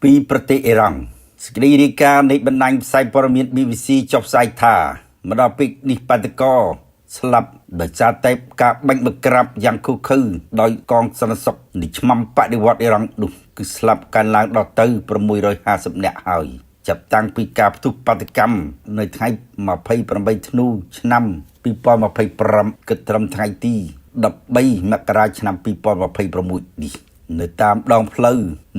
ពីប្រទេសអ៊ីរ៉ង់សេចក្តីរាយការណ៍នៃបណ្ដាញផ្សាយព័ត៌មាន BBC ចុះផ្សាយថាមកដល់ពេលនេះបាតកោស្លាប់ដោយសារតែការបាញ់បង្ក្រាបយ៉ាងឃោរឃៅដោយកងសន្តិសុខនៃឆ្មាំបដិវត្តអ៊ីរ៉ង់នោះគឺស្លាប់កើនឡើងដល់ទៅ650នាក់ហើយចាប់តាំងពីការផ្ទុះបាតុកម្មនៅថ្ងៃ28ធ្នូឆ្នាំ2025គិតត្រឹមថ្ងៃទី13មករាឆ្នាំ2026នេះនៅតាមដងផ្លូវ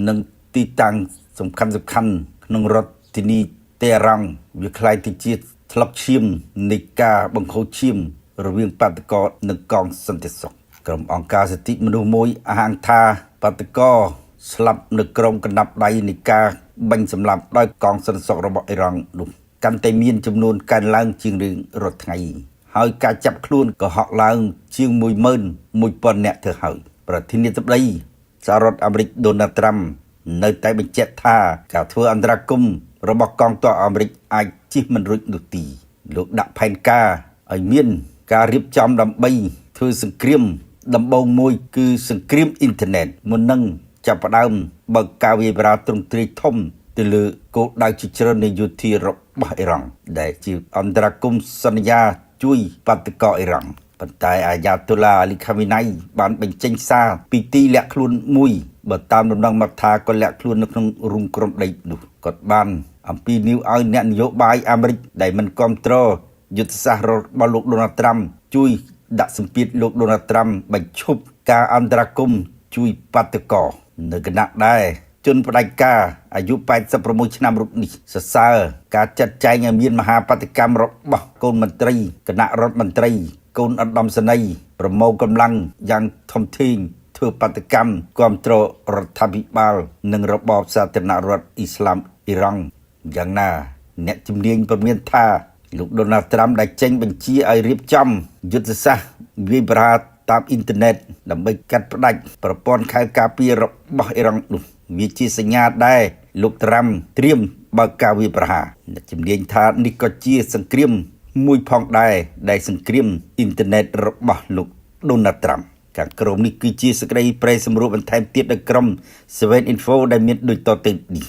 និងទីតាំងសំខាន់សំខាន់ក្នុងរដ្ឋធានីតេរ៉ង់វាក្លាយទៅជាថ្លុកឈាមនៃការបង្ហូរឈាមរវាងបាតុករនិងកងសន្តិសុខក្រុមអង្គការសិទ្ធិមនុស្សមួយអះអាងថាបាតុករស្លាប់នៅក្រោមកណ្ដាប់ដៃនៃការបាញ់សម្លាប់ដោយកងសន្តិសុខរបស់អ៊ីរ៉ង់នោះកាន់តែមានចំនួនកើនឡើងជាងរៀងរាល់ថ្ងៃហើយការចាប់ខ្លួនក៏ហក់ឡើងជាង11000នាក់ទៅហើយប្រធានាធិបតីសហរដ្ឋអាមេរិកដូណាល់ត្រាំនៅតែបញ្ជាក់ថាការធ្វើអន្តរាគមន៍របស់កងទ័ពអាមេរិកអាចជិះមិនរួចនោះទេលោកដាក់ផែនការឲ្យមានការរៀបចំដើម្បីធ្វើសង្គ្រាមដំបូងមួយគឺសង្គ្រាមអ៊ីនធឺណិតមុននឹងចាប់ផ្ដើមបើកការវាយប្រហារទ្រង់ទ្រាយធំទៅលើគោលដៅជាច្រើននៃយោធារបស់អ៊ីរ៉ង់ដែលជាអន្តរាគមន៍សន្យាជួយបាតុករអ៊ីរ៉ង់ប៉ុន្តែអាយ៉ាតូឡាអាលីខាមីណៃបានបញ្ចេញសារពីទីលាក់ខ្លួនមួយបើតាមដំណឹងមកថាក៏លាក់ខ្លួននៅក្នុងរូងក្រុមដីនោះគាត់បានអំពាវនាវឲ្យអ្នកនយោបាយអាមេរិកដែលមិនគ្រប់គ្រងយុទ្ធសាស្ត្ររបស់លោកដូណាល់ត្រាំជួយដាក់សម្ពាធលោកដូណាល់ត្រាំបញ្ឈប់ការអន្តរាគមន៍ជួយបាតុករនៅគណៈដែរជនផ្ដាច់ការអាយុ86ឆ្នាំរូបនេះសរសើរការចាត់ចែងឲ្យមានមហាបាតុកម្មរបស់កូនមន្ត្រីគណៈរដ្ឋមន្ត្រីកូនឧត្តមសេនីយ៍ប្រមូលកម្លាំងយ៉ាងធំធេងធ្វើបាតុកម្មគ្រប់គ្រងរដ្ឋាភិបាលនិងរបបសាធារណរដ្ឋអ៊ីស្លាមអ៊ីរ៉ង់យ៉ាងណាអ្នកជំនាញព្រមានថាលោកដូណាល់ត្រាំដែលចេញបញ្ជាឲ្យរៀបចំយុទ្ធសាស្ត្រវាយប្រហារតាមអ៊ីនធឺណិតដើម្បីកាត់ផ្ដាច់ប្រព័ន្ធខែលការពាររបស់អ៊ីរ៉ង់នោះវាជាសញ្ញាដែរលោកត្រាំត្រៀមបើកការវាយប្រហារអ្នកជំនាញថានេះក៏ជាសង្គ្រាមមួយផងដែរដែលសង្គ្រាមអ៊ីនធឺណិតរបស់លោកដូណាល់ត្រាំខាងក្រោមនេះគឺជាសេចក្តីប្រែសម្រួលបន្ថែមទៀតដល់ក្រុម Seven Info ដែលមានដូចតទៅនេះ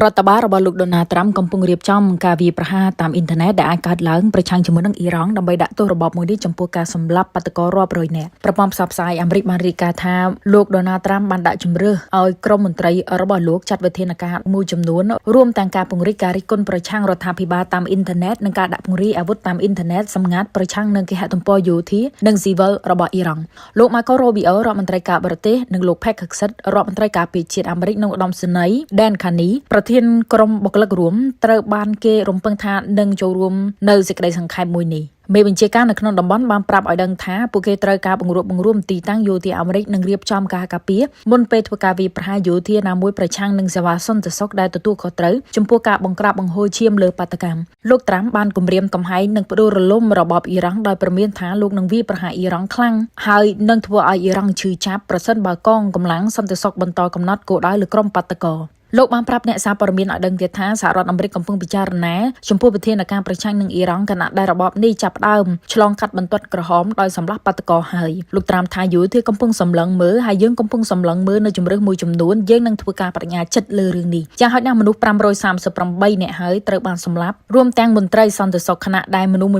រដ្ឋបាលរបស់លោកដូណាល់ត្រាំកំពុងរៀបចំការវាយប្រហារតាមអ៊ីនធឺណិតដែលអាចកើតឡើងប្រឆាំងជាមួយនឹងអ៊ីរ៉ង់ដើម្បីដាក់ទោសរបបមួយនេះចំពោះការសម្លាប់បាតុកររាប់រយនាក់ប្រព័ន្ធផ្សព្វផ្សាយអាមេរិកបានរាយការណ៍ថាលោកដូណាល់ត្រាំបានដាក់ជំរើសឲ្យក្រុមមន្ត្រីរបស់លោកចាត់វិធានការមួយចំនួនរួមទាំងការពង្រីកការរិះគន់ប្រឆាំងរដ្ឋាភិបាលតាមអ៊ីនធឺណិតនិងការដាក់ពង្រាយអាវុធតាមអ៊ីនធឺណិតសម្ងាត់ប្រឆាំងនឹងគេហទំព័រយោធានិងស៊ីវិលរបស់អ៊ីរ៉ង់លោក Marco Rubio រដ្ឋមន្ត្រីការបរទេសនិងលោក Pete Hegseth រដ្ឋមន្ត្រីការពារជាតិអាមេរិកនិងឧត្តមសេនីយ៍ Dan Carney ប្រធានក្រុមបុគ្គលិករួមត្រូវបានគេរំពឹងថានឹងចូលរួមនៅសេចក្តីសង្ខេបមួយនេះមេបញ្ជាការនៅក្នុងតំបន់បានប្រាប់ឲ្យដឹងថាពួកគេត្រូវការបង្រួបបង្រួមទីតាំងយោធាអាមេរិកនិងរៀបចំការការពារមុនពេលធ្វើការវាយប្រហារយោធាណាមួយប្រឆាំងនឹងសេវាសន្តិសុខដែលទទួលខុសត្រូវចំពោះការបង្ក្រាបបង្ហូរឈាមលើបាតុកម្មលោកត្រាំបានគម្រាមកំហែងនិងផ្ដួលរលំរបបអ៊ីរ៉ង់ដោយព្រមានថាលោកនឹងវាយប្រហារអ៊ីរ៉ង់ខ្លាំងហើយនឹងធ្វើឲ្យអ៊ីរ៉ង់ឈឺចាប់ប្រសិនបើកងកម្លាំងសន្តិសុខបន្តកំណត់គោលដៅលើក្រុមបាតុករលោកបានប្រាប់អ្នកសារព័ត៌មានឲ្យដឹងទៀតថាសហរដ្ឋអាមេរិកកំពុងពិចារណាចំពោះវិធានការប្រឆាំងនឹងអ៊ីរ៉ង់ខណៈដែលរបបនេះចាប់ផ្ដើមឆ្លងកាត់បន្ទាត់ក្រហមដោយសម្លាប់បាតុករហើយលោកត្រាំថាយោធាកំពុងសម្លឹងមើលហើយយើងកំពុងសម្លឹងមើលនៅជម្រើសមួយចំនួនយើងនឹងធ្វើការបដិញ្ញាចិត្តលើរឿងនេះយ៉ាងហោចណាស់មនុស្ស538នាក់ហើយត្រូវបានសម្លាប់រួមទាំងមន្ត្រីសន្តិសុខខណៈដែលមនុស្ស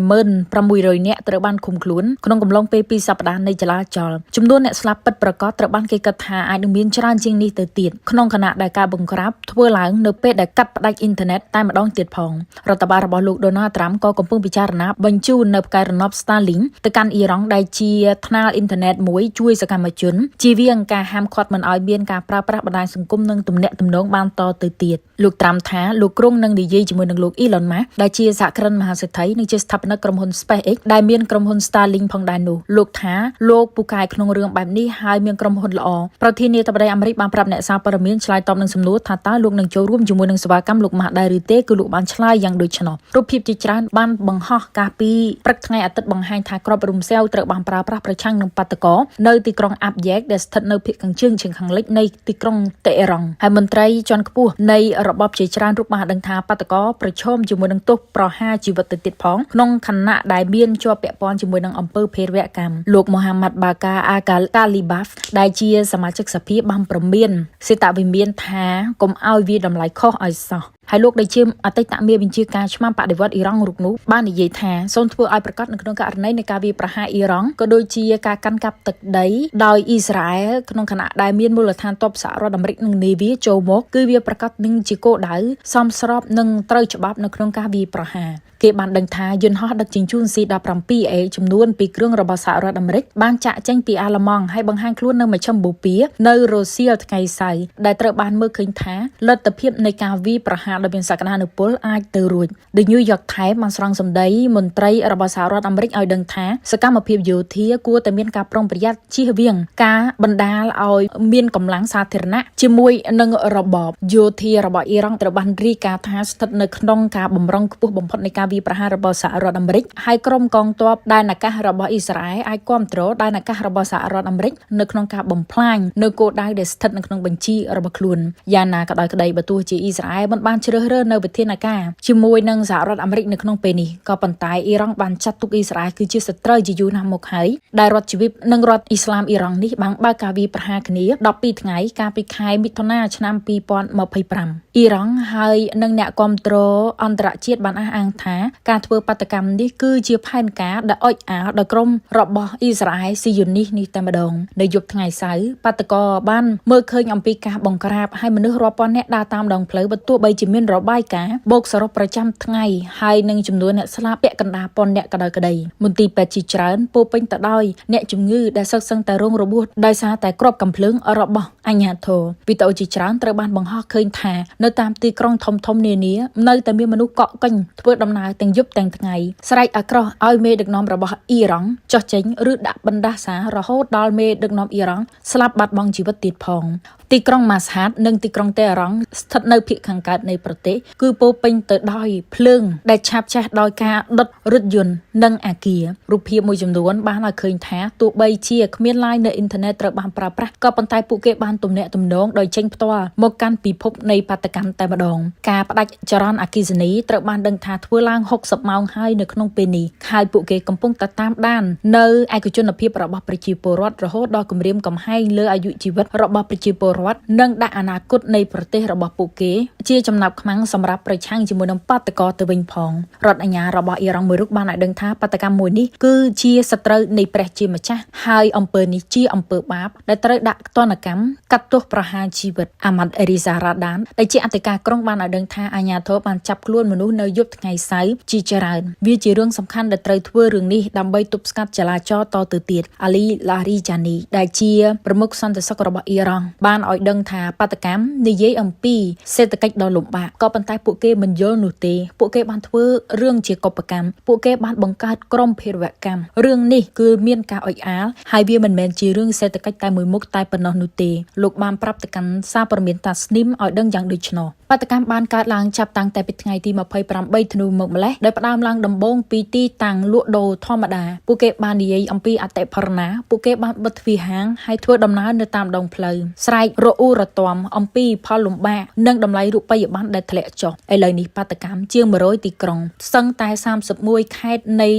11600នាក់ត្រូវបានឃុំខ្លួនក្នុងកំឡុងពេល2សប្តាហ៍នៃចលាចលចំនួនអ្នកស្លាប់ពិតប្រាកដត្រូវបានគេគិតថាអាចនឹងមានច្រើនជាងនេះទៅទៀតក្នុងខណៈដែលការបង្ក្រាបធ្វើឡើងនៅពេលដែលកាត់ផ្ដាច់អ៊ីនធឺណិតតែម្ដងទៀតផងរដ្ឋបាលរបស់លោកដូណាល់ត្រាំក៏កំពុងពិចារណាបញ្ជូននៅផ្កាយរណប Starlink ទៅកាន់អ៊ីរ៉ង់ដែលជាថ្នាលអ៊ីនធឺណិតមួយជួយសកម្មជនជៀសវាងការហាមឃាត់មិនឲ្យមានការប្រើប្រាស់បណ្ដាញសង្គមនិងទំនាក់ទំនងបានតទៅទៀតលោកត្រាំថាលោកគ្រងនឹងនិយាយជាមួយនឹងលោក Elon Musk ដែលជាសហគ្រិនមហាសេដ្ឋីនិងជាស្ថាបនិកក្រុមហ៊ុន SpaceX ដែលមានក្រុមហ៊ុន Starlink ផងដែរនោះលោកថាលោកពូកែក្នុងរឿងបែបនេះហើយមានក្រុមហ៊ុនល្អប្រធានាធិបតីអាមេរិកបានប្រាប់អ្នកសារព័ត៌មានឆ្លើយតបនឹងសំណួរថាតើលោកនឹងចូលរួមជាមួយនឹងសេវាកម្មលោកម៉ាស់ដែរឬទេគឺលោកបានឆ្លើយយ៉ាងដូច្នោះរូបភាពជាច្រើនបានបង្ហោះកាលពីព្រឹកថ្ងៃអាទិត្យបង្ហាញថាគ្រាប់រំសេវត្រូវបានប្រើប្រាស់ប្រឆាំងនឹងបាតុករនៅទីក្រុងអាប់យ៉ែកដែលស្ថិតនៅភាគខាងជើងឆៀងខាងលិចនៃទីក្រុងតេអេរ៉ង់ហើយមន្ត្រីជាន់ខ្ពស់នៃរបបជាច្រើនរូបបានដឹងថាបាតុករប្រឈមជាមួយនឹងទោសប្រហារជីវិតទៅទៀតផងក្នុងខណៈដែលមានជាប់ពាក់ព័ន្ធជាមួយនឹងអំពើភេរវកម្មលោកមូហាម៉ាត់បាកាអាកាលកាលីបាហ្វដែលជាសមាជិកសភាបានព្រមានសេតវិមានថា កុំឲ្យវាតម្លៃខុសឲ្យសោះហើយលោកដែលជាអតីតមេបញ្ជាការឆ្មាំបដិវត្តអ៊ីរ៉ង់រូបនោះបាននិយាយថាសូមធ្វើឲ្យប្រកាសនៅក្នុងករណីនៃការវាយប្រហារអ៊ីរ៉ង់ក៏ដូចជាការកាន់កាប់ទឹកដីដោយអ៊ីស្រាអែលក្នុងខណៈដែលមានមូលដ្ឋានទ័ពសហរដ្ឋអាមេរិកនិងនាវាចូលមកគឺវាប្រកាសនឹងជាគោលដៅសមស្របនឹងត្រូវច្បាប់នៅក្នុងការវាយប្រហារគេបានដឹងថាយន្តហោះដឹកជញ្ជូន C-17A ចំនួន2គ្រឿងរបស់សហរដ្ឋអាមេរិកបានចាក់ចេញពីអាល្លឺម៉ង់ហើយបង្ហាញខ្លួននៅមជ្ឈិមបូព៌ានៅរុស្ស៊ីថ្ងៃសៅរ៍ដែលត្រូវបានមើលឃើញថាលទ្ធភាពនៃការវាយប្រហារដ៏មានសក្តានុពលអាចទៅរួច The New York Times បានស្រង់សម្ដីមន្ត្រីរបស់សហរដ្ឋអាមេរិកឲ្យដឹងថាសកម្មភាពយោធាគួរតែមានការប្រុងប្រយ័ត្នជៀសវាងការបណ្ដាលឲ្យមានកម្លាំងសាធារណៈជាមួយនឹងរបបយោធារបស់អ៊ីរ៉ង់ត្រូវបានរាយការណ៍ថាស្ថិតនៅក្នុងការបំរុងខ្ពស់បំផុតនៃការវាយប្រហាររបស់សហរដ្ឋអាមេរិកហើយក្រុមកងទ័ពដែនអាកាសរបស់អ៊ីស្រាអែលអាចគ្រប់គ្រងដែនអាកាសរបស់សហរដ្ឋអាមេរិកនៅក្នុងការបំផ្លាញនៅគោលដៅដែលស្ថិតនៅក្នុងបញ្ជីរបស់ខ្លួនយ៉ាងណាក៏ដោយក្តីបើទោះជាអ៊ីស្រាអែលមិនបានជ្រើសរើសនៅវិធានការជាមួយនឹងសហរដ្ឋអាមេរិកនៅក្នុងពេលនេះក៏ប៉ុន្តែអ៊ីរ៉ង់បានចាត់ទុកអ៊ីស្រាអែលគឺជាសត្រូវជាយូរណាស់មកហើយដែលរដ្ឋជីវិតនិងរដ្ឋអ៊ីស្លាមអ៊ីរ៉ង់នេះបានបើកការវាយប្រហារគ្នា12ថ្ងៃកាលពីខែមិថុនាឆ្នាំ2025អ៊ីរ៉ង់ហើយនិងអ្នកគាំទ្រអន្តរជាតិបានអះអាងថាការធ្វើបាតុកម្មនេះគឺជាផែនការដែលអុចអាលដោយក្រុមរបស់អ៊ីស្រាអែលស៊ីយូនីសនេះតែម្ដងនៅយប់ថ្ងៃសៅរ៍បាតុករបានមើលឃើញអំពីការបង្ក្រាបហើយមនុស្សរាប់ពាន់នាក់ដើរតាមដងផ្លូវបើទោះបីជាមានរបាយការណ៍បូកសរុបប្រចាំថ្ងៃហើយនឹងចំនួនអ្នកស្លាប់ពាក់កណ្ដាលពាន់នាក់ក៏ដោយក្តីមន្ទីរពេទ្យជាច្រើនពោរពេញទៅដោយអ្នកជំងឺដែលសឹកសឹងតែរងរបួសដោយសារតែគ្រាប់កាំភ្លើងរបស់អាជ្ញាធរវីដេអូជាច្រើនត្រូវបានបង្ហោះឃើញថានៅតាមទីក្រុងធំៗនានានៅតែមានមនុស្សកក់កេញធ្វើដំណើរទាំងយប់ទាំងថ្ងៃស្រែកអាក្រោះឲ្យមេដឹកនាំរបស់អ៊ីរ៉ង់ចុះចេញឬដាក់បណ្ដាសារហូតដល់មេដឹកនាំអ៊ីរ៉ង់ស្លាប់បាត់បង់ជីវិតទៀតផងទីក្រុងម៉ាស្ហាតនិងទីក្រុងតេអេរ៉ង់ស្ថិតនៅភាគខាងកើតនៃប្រទេសគឺពោរពេញទៅដោយភ្លើងដែលឆាបឆេះដោយការដុតរថយន្តនិងអាគាររូបភាពមួយចំនួនបានឲ្យឃើញថាទោះបីជាគ្មានឡាយនៅអ៊ីនធឺណិតត្រូវបានប្រើប្រាស់ក៏ប៉ុន្តែពួកគេបានទំនាក់ទំនងដោយចេញផ្ទាល់មកកាន់ពិភពនៃបាតុកម្មតែម្ដងការផ្ដាច់ចរន្តអគ្គិសនីត្រូវបានដឹងថាធ្វើឡើង60ម៉ោងហើយនៅក្នុងពេលនេះហើយពួកគេកំពុងតែតាមដាននៅឯកជនភាពរបស់ប្រជាពលរដ្ឋរហូតដល់គំរាមកំហែងលើអាយុជីវិតរបស់ប្រជាពលរដ្ឋនិងដាក់អនាគតនៃប្រទេសរបស់ពួកគេជាចំណាប់ខ្មាំងសម្រាប់ប្រឆាំងជាមួយនឹងបាតុករទៅវិញផងរដ្ឋអាជ្ញារបស់អ៊ីរ៉ង់មួយរូបបានឲ្យដឹងថាបាតុកម្មមួយនេះគឺជាសត្រូវនៃព្រះជាម្ចាស់ហើយអំពើនេះជាអំពើបាបដែលត្រូវដាក់ទណ្ឌកម្មកាត់ទោសប្រហារជីវិតអាម៉ាត់អេរីសារ៉ាដានដែលជាអធិការក្រុងបានឲ្យដឹងថាអាជ្ញាធរបានចាប់ខ្លួនមនុស្សនៅយប់ថ្ងៃសៅរ៍ជាច្រើនវាជារឿងសំខាន់ដែលត្រូវធ្វើរឿងនេះដើម្បីទប់ស្កាត់ចលាចលតទៅទៀតអាលីឡារីចានីដែលជាប្រមុខសន្តិសុខរបស់អ៊ីរ៉ង់បានឲ្យដឹងថាបាតុកម្មនិយាយអំពីសេដ្ឋកិច្ចដ៏លំបាកក៏ប៉ុន្តែពួកគេមិនយល់នោះទេពួកគេបានធ្វើរឿងជាកុបកម្មពួកគេបានបង្កើតក្រុមភេរវកម្មរឿងនេះគឺមានការអុចអាលហើយវាមិនមែនជារឿងសេដ្ឋកិច្ចតែមួយមុខតែប៉ុណ្ណោះនោះទេលោកបានប្រាប់ទៅកាន់សារព័ត៌មានតាស្នីមឲ្យដឹងយ៉ាងដូច្នោះបាតុកម្មបានកើតឡើងចាប់តាំងតែពីថ្ងៃទី28ធ្នូមកម្លេះដោយផ្ដើមឡើងដំបូងពីទីតាំងលក់ដូរធម្មតាពួកគេបាននិយាយអំពីអតិផរណាពួកគេបានបិទទ្វារហាងហើយធ្វើដំណើរនៅតាមដងផ្លូវស្រែករអ៊ូរទាំអំពីផលលំបាកនិងតម្លៃរូបិយប័ណ្ណដែលធ្លាក់ចុះឥឡូវនេះបាតុកម្មជាង100ទីក្រុងសឹងតែ31ខេត្តន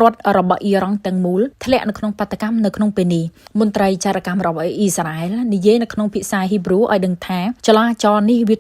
ៃរដ្ឋរបស់អ៊ីរ៉ង់ទាំងមូលធ្លាក់នៅក្នុងបាតុកម្មនៅក្នុងពេលនេះមន្ត្រីចារកម្មរបស់អ៊ីស្រាអែលនិយាយនៅក្នុងភាសាហ៊ីប្រ៊ូឲ្យដឹងថាចលាចលនេះវ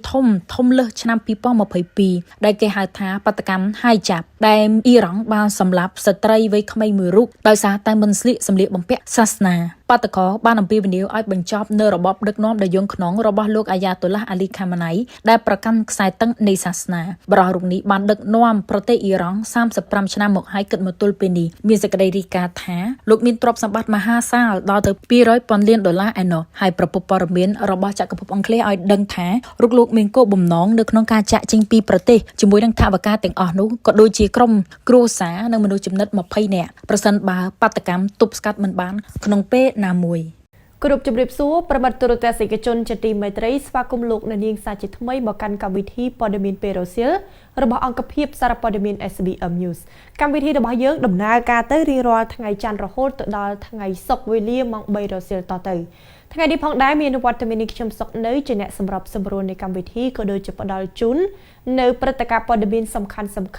ាធំលើសឆ្នាំ2022ដែលគេហៅថាបាតុកម្មហាយចាប់ដែលអ៊ីរ៉ង់បានសម្លាប់ស្ត្រីវ័យក្មេងមួយរូបដោយសារតែមិនស្លៀកសម្លៀកបំពាក់សាសនាបាតុករបានអំពាវនាវឲ្យបញ្ចប់នៅរបបដឹកនាំដ៏យង់ឃ្នងរបស់លោកអាយ៉ាតូឡាអាលីខាម៉ាណៃដែលប្រកាន់ខ្សែតឹងនៃសាសនាបរិះរូបនេះបានដឹកនាំប្រទេសអ៊ីរ៉ង់35ឆ្នាំមកហើយគិតមកទល់ពេលនេះមានសេចក្តីរាយការណ៍ថាលោកមានទ្រព្យសម្បត្តិមហាសាលដល់ទៅ200ពាន់លានដុល្លារឯណោះហើយប្រភពព័ត៌មានរបស់ចក្រភពអង់គ្លេសឲ្យដឹងថារូបលោកមានគោលបំណងនៅក្នុងការចាក់ចេញពីប្រទេសជាមួយនឹងថវិកាទាំងអស់នោះក៏ដូចជាក្រុមគ្រួសារនិងមនុស្សចំណិត20នាក់ប្រសិនបើបាតុកម្មទប់ស្កាត់មិនបានក្នុងពេលណាមួយគ្រប់ជម្រាបសួរប្រិមត្តទូរទស្សនិកជនជាទីមេត្រីស្វាគមន៍លោកអ្នកនាងសាជាថ្មីមកកាន់កម្មវិធីព័ត៌មានពេលរសៀលរបស់អង្គភាពសារព័ត៌មាន SBM News កម្មវិធីរបស់យើងដំណើរការទៅរៀងរាល់ថ្ងៃច័ន្ទរហូតទៅដល់ថ្ងៃសុក្រវេលាម៉ោង3រសៀលតទៅថ្ងៃនេះផងដែរមានវត្តមាននេះខ្ញុំសុកនៅជាអ្នកសម្របសម្រួលនៃកម្មវិធីក៏ដូចជាផ្ដល់ជូននៅព្រឹត្តិការណ៍ព័ត៌មានសំខា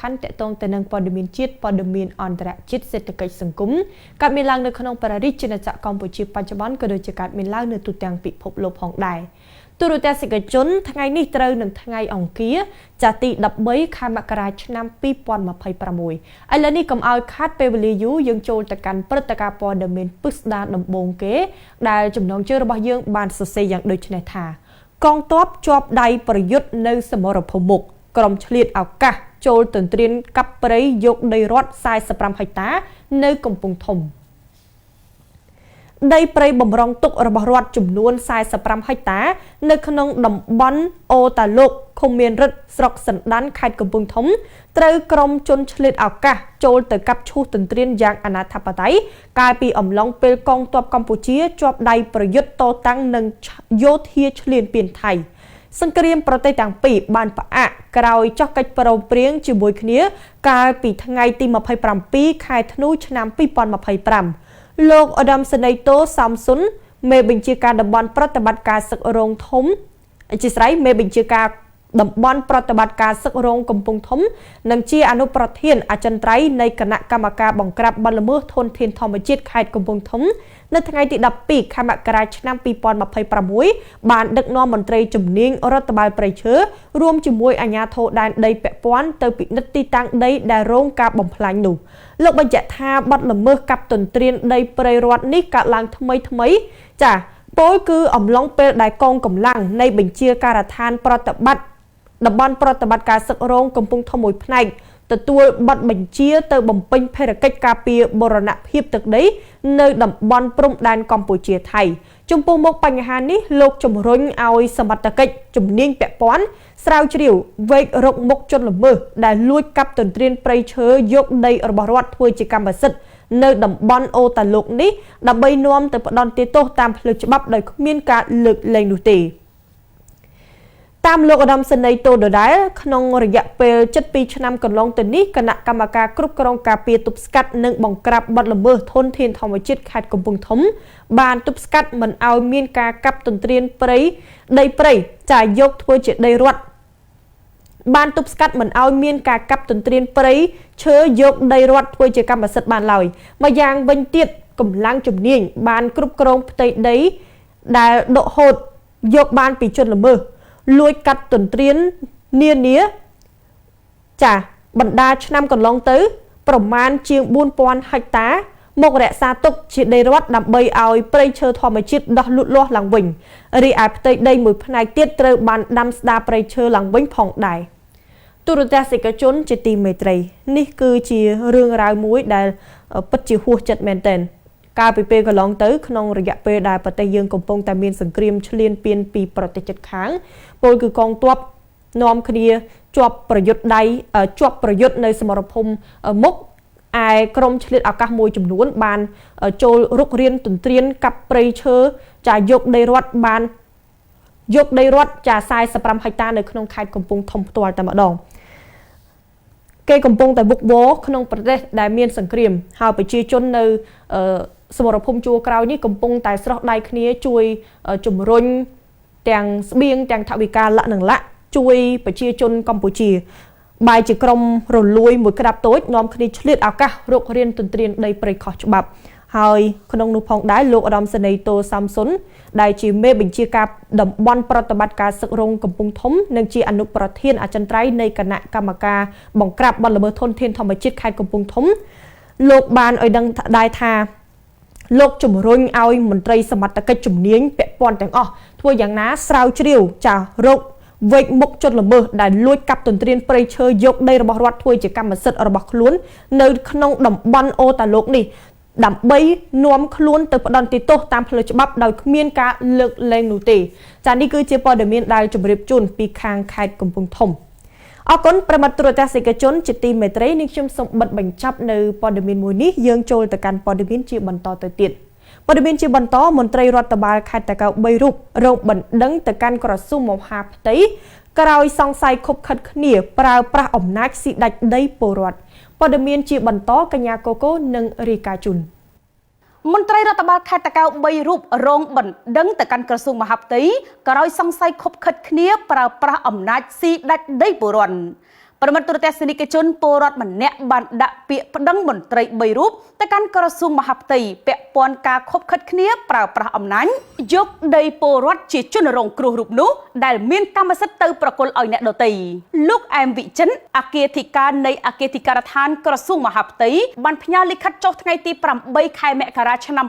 ន់ទាក់ទងទៅនឹងព័ត៌មានជាតិព័ត៌មានអន្តរជាតិសេដ្ឋកិច្ចសង្គមកើតមានឡើងនៅក្នុងព្រះរាជាណាចក្រកម្ពុជាបច្ចុប្បន្នក៏ដូចជាកើតមានឡើងនៅទូទាំងពិភពលោកផងដែរ ទូរទស្សនិកជនថ្ងៃនេះត្រូវនឹងថ្ងៃអង្គារចាទី13ខែមករាឆ្នាំ2026ឥឡូវនេះកុំឲ្យខាត់ពេលវេលាយូរយើងចូលទៅកាន់ព្រឹត្តិការណ៍ព័ត៌មានពិស្ដារដំបូងគេដែលចំណងជើងរបស់យើងបានសរសេរយ៉ាងដូចនេះថាកងទ័ពជាប់ដៃប្រយុទ្ធនៅសមរភូមិមុខក្រុមឆ្លៀតឱកាសចូលទន្ទ្រានកាប់ព្រៃយកដីរដ្ឋ45ហិកតានៅកំពង់ធំដីព្រៃបំរុងទុករបស់រដ្ឋចំនួន45ហិកតានៅក្នុងតំបន់អូតាលោកឃុំមានរិទ្ធស្រុកសណ្ដានខេត្តកំពង់ធំត្រូវក្រុមជនឆ្លៀតឱកាសចូលទៅកាប់ឈូសទន្ទ្រានយ៉ាងអនាធបត័យកាលពីអំឡុងពេលកងទ័ពកម្ពុជាជាប់ដៃប្រយុទ្ធតតាំងនឹងយោធាឈ្លានពានថៃសង្គ្រាមប្រទេសទាំងពីរបានផ្អាកក្រោយចុះកិច្ចព្រមព្រៀងជាមួយគ្នាកាលពីថ្ងៃទី27ខែធ្នូឆ្នាំ2025លោកឧត្តមសេនីយ៍តូសំស៊ុនមេបញ្ជាការតំបន់ប្រតិបត្តិការសឹករងធំអធិស្ឋានមេបញ្ជាការតំបន់ប្រតិបត្តិការសឹករងកំពង់ធំនិងជាអនុប្រធានអចិន្ត្រៃយ៍នៃគណៈកម្មការបង្ក្រាបបទល្មើសធនធានធម្មជាតិខេត្តកំពង់ធំនៅថ្ងៃទី12ខែមករាឆ្នាំ2026បានដឹកនាំមន្ត្រីជំនាញរដ្ឋបាលព្រៃឈើរួមជាមួយអាជ្ញាធរដែនដីពាក់ព័ន្ធទៅពិនិត្យទីតាំងដីដែលរងការបំផ្លាញនោះលោកបញ្ជាក់ថាបទល្មើសកាប់ទន្ទ្រានដីព្រៃរដ្ឋនេះកើតឡើងថ្មីៗចាពោលគឺអំឡុងពេលដែលកងកម្លាំងនៃបញ្ជាការដ្ឋានប្រតិបត្តិតំបន់ប្រតិបត្តិការសឹករងកំពង់ធំមួយផ្នែកទទួលបទបញ្ជាទៅបំពេញភារកិច្ចការពារបូរណភាពទឹកដីនៅតំបន់ព្រំដែនកម្ពុជាថៃចំពោះមុខបញ្ហានេះលោកជំរុញឲ្យសមត្ថកិច្ចជំនាញពាក់ព័ន្ធស្រាវជ្រាវវែករកមុខជនល្មើសដែលលួចកាប់ទន្ទ្រានព្រៃឈើយកដីរបស់រដ្ឋធ្វើជាកម្មសិទ្ធិនៅតំបន់អូតាលោកនេះដើម្បីនាំទៅផ្ដន្ទាទោសតាមផ្លូវច្បាប់ដោយគ្មានការលើកលែងនោះទេតាមលោកឧត្តមសេនីយ៍តូដដែលក្នុងរយៈពេល72ឆ្នាំកន្លងទៅនេះគណៈកម្មការគ្រប់គ្រងការពារទប់ស្កាត់និងបង្ក្រាបបទល្មើសធនធានធម្មជាតិខេត្តកំពង់ធំបានទប់ស្កាត់មិនឲ្យមានការកាប់ទន្ទ្រានព្រៃដីព្រៃចាយកធ្វើជាដីរដ្ឋបានទប់ស្កាត់មិនឲ្យមានការកាប់ទន្ទ្រានព្រៃឈើយកដីរដ្ឋធ្វើជាកម្មសិទ្ធិបានឡើយម្យ៉ាងវិញទៀតកម្លាំងជំនាញបានគ្រប់គ្រងផ្ទៃដីដែលដកហូតយកបានពីជនល្មើសលួចកាត់ទន្ទ្រាននានាចាបណ្ដាឆ្នាំកន្លងទៅប្រមាណជាង4000ហិកតាមករក្សាទុកជាដីរដ្ឋដើម្បីឲ្យព្រៃឈើធម្មជាតិដោះលូតលាស់ឡើងវិញរីឯផ្ទៃដីមួយផ្នែកទៀតត្រូវបានដាំស្ដារព្រៃឈើឡើងវិញផងដែរទូរទស្សនិកជនជាទីមេត្រីនេះគឺជារឿងរ៉ាវមួយដែលពិតជាហួសចិត្តមែនទែនកាលពីពេលកន្លងទៅក្នុងរយៈពេលដែលប្រទេសយើងកំពុងតែមានសង្គ្រាមឈ្លានពានពីប្រទេសជិតខាងពលគឺកងទ័ពនាំគ្នាជាប់ប្រយុទ្ធដៃជាប់ប្រយុទ្ធនៅសមរភូមិមុខឯក្រុមឆ្លៀតឱកាសមួយចំនួនបានចូលរុករានទន្ទ្រានកាប់ព្រៃឈើចាយកដីរដ្ឋបានយកដីរដ្ឋចា45ហិកតានៅក្នុងខេត្តកំពង់ធំផ្ទាល់តែម្ដងគេកំពុងតែវឹកវរក្នុងប្រទេសដែលមានសង្គ្រាមហើយប្រជាជននៅសមរភូមិជួរក្រោយនេះកំពុងតែស្រោះដៃគ្នាជួយជំរុញទាំងស្បៀងទាំងថវិកាលៈនឹងលៈជួយប្រជាជនកម្ពុជាបែរជាក្រុមរលួយមួយក្តាប់តូចនាំគ្នាឆ្លៀតឱកាសរុករានទន្ទ្រានដីព្រៃខុសច្បាប់ហើយក្នុងនោះផងដែរលោកឧត្តមសេនីយ៍តូសំស៊ុនដែលជាមេបញ្ជាការតំបន់ប្រតិបត្តិការសឹករងកំពង់ធំនិងជាអនុប្រធានអចិន្ត្រៃយ៍នៃគណៈកម្មការបង្ក្រាបបទល្មើសធនធានធម្មជាតិខេត្តកំពង់ធំលោកបានឲ្យដឹងដែរថាលោកជំរុញឲ្យមន្ត្រីសមត្ថកិច្ចជំនាញពាក់ព័ន្ធទាំងអស់ធ្វើយ៉ាងណាស្រាវជ្រាវចារកវែកមុខជនល្មើសដែលលួចកាប់ទន្ទ្រានព្រៃឈើយកដីរបស់រដ្ឋធ្វើជាកម្មសិទ្ធិរបស់ខ្លួននៅក្នុងតំបន់អូតាលោកនេះដើម្បីនាំខ្លួនទៅផ្ដន្ទាទោសតាមផ្លូវច្បាប់ដោយគ្មានការលើកលែងនោះទេចានេះគឺជាព័ត៌មានដែលជម្រាបជូនពីខាងខេត្តកំពង់ធំអរគុណប្រិមត្តទូរទស្សនិកជនជាទីមេត្រីនេះខ្ញុំសូមបិទបញ្ចប់នៅព័ត៌មានមួយនេះយើងចូលទៅកាន់ព័ត៌មានជាបន្តទៅទៀតព័ត៌មានជាបន្តមន្ត្រីរដ្ឋបាលខេត្តតាកែវ3រូបរងបណ្ដឹងទៅកាន់ក្រសួងមហាផ្ទៃក្រោយសង្ស័យខុបខិតគ្នាប្រើប្រាស់អំណាចស៊ីដាច់ដីពលរដ្ឋព័ត៌មានជាបន្តកញ្ញាកូកូនិងរីកាជុនមន្ត្រីរដ្ឋបាលខេត្តតាកែវ3រូបរងបណ្ដឹងទៅកាន់ក្រសួងមហាផ្ទៃក្រោយសង្ស័យខុបខិតគ្នាប្រើប្រាស់អំណាចស៊ីដាច់ដីពលរដ្ឋ ប្រិមត្តទូរទស្សនិកជនពលរដ្ឋម្នាក់បានដាក់ពាក្យប្តឹងមន្ត្រី3រូបទៅកាន់ក្រសួងមហាផ្ទៃពាក់ព័ន្ធការខុបខិតគ្នាប្រើប្រាស់អំណាចយកដីពលរដ្ឋជាជនរងគ្រោះរូបនោះដែលមានកម្មសិទ្ធិទៅប្រគល់ឲ្យអ្នកដទៃលោកអែមវិចិនអគ្គាធិការនៃអគ្គាធិការដ្ឋានក្រសួងមហាផ្ទៃបានផ្ញើលិខិតចុះថ្ងៃទី8ខែមករាឆ្នាំ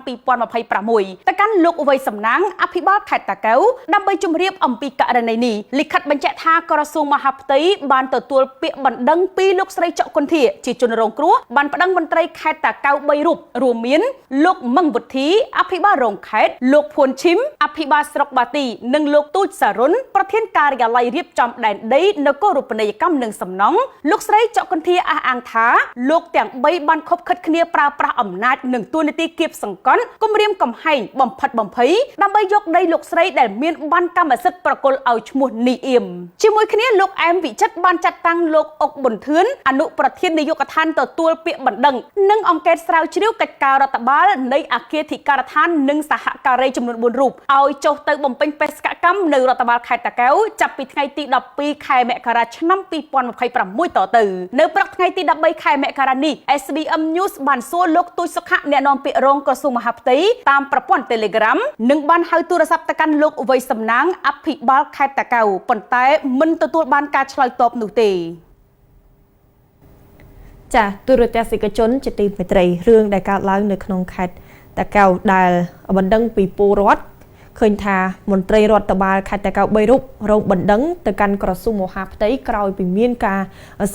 2026ទៅកាន់លោកអវ័យសំណាងអភិបាលខេត្តតាកែវដើម្បីជម្រាបអំពីករណីនេះលិខិតបញ្ជាក់ថាក្រសួងមហាផ្ទៃបានទទួលពាក្យបណ្ដឹងពីលោកស្រីចុកគុន្ធាជាជនរងគ្រោះបានប្តឹងមន្ត្រីខេត្តតាកែវ3រូបរួមមានលោកមឹងវុធីអភិបាលរងខេត្តលោកភួនឈឹមអភិបាលស្រុកបាទីនិងលោកទូចសារុនប្រធានការិយាល័យរៀបចំដែនដីនគររូបនីយកម្មនិងសំណង់លោកស្រីចុកគុន្ធាអះអាងថាលោកទាំង3បានខុបខិតគ្នាប្រើប្រាស់អំណាចនិងតួនាទីគៀបសង្កត់គំរាមកំហែងបំផិតបំភ័យដើម្បីយកដីលោកស្រីដែលមានបានកម្មសិទ្ធិប្រគល់ឲ្យឈ្មោះនីអៀមជាមួយគ្នាលោកអែមវិចិត្របានចាត់តាំងលោកអុកប៊ុនធឿនអនុប្រធាននាយកដ្ឋានទទួលពាក្យបណ្ដឹងនិងអង្កេតស្រាវជ្រាវកិច្ចការរដ្ឋបាលនៃអគ្គាធិការដ្ឋាននិងសហការីចំនួន4រូបឲ្យចុះទៅបំពេញបេសកកម្មនៅរដ្ឋបាលខេត្តតាកែវចាប់ពីថ្ងៃទី12ខែមករាឆ្នាំ2026តទៅនៅព្រឹកថ្ងៃទី13ខែមករានេះ SBM News បានសួរលោកទូចសុខៈអ្នកនាំពាក្យរងក្រសួងមហាផ្ទៃតាមប្រព័ន្ធ Telegram និងបានហៅទូរស័ព្ទទៅកាន់លោកវ័យសំណាងអភិបាលខេត្តតាកែវប៉ុន្តែមិនទទួលបានការឆ្លើយតបនោះទេចាទូរទស្សនិកជនជាទីមេត្រីរឿងដែលកើតឡើងនៅក្នុងខេត្តតាកែវដែលបណ្ដឹងពីពលរដ្ឋឃើញថាមន្ត្រីរដ្ឋបាលខេត្តតាកែវ3រូបរងបណ្ដឹងទៅកាន់ក្រសួងមហាផ្ទៃក្រោយពីមានការ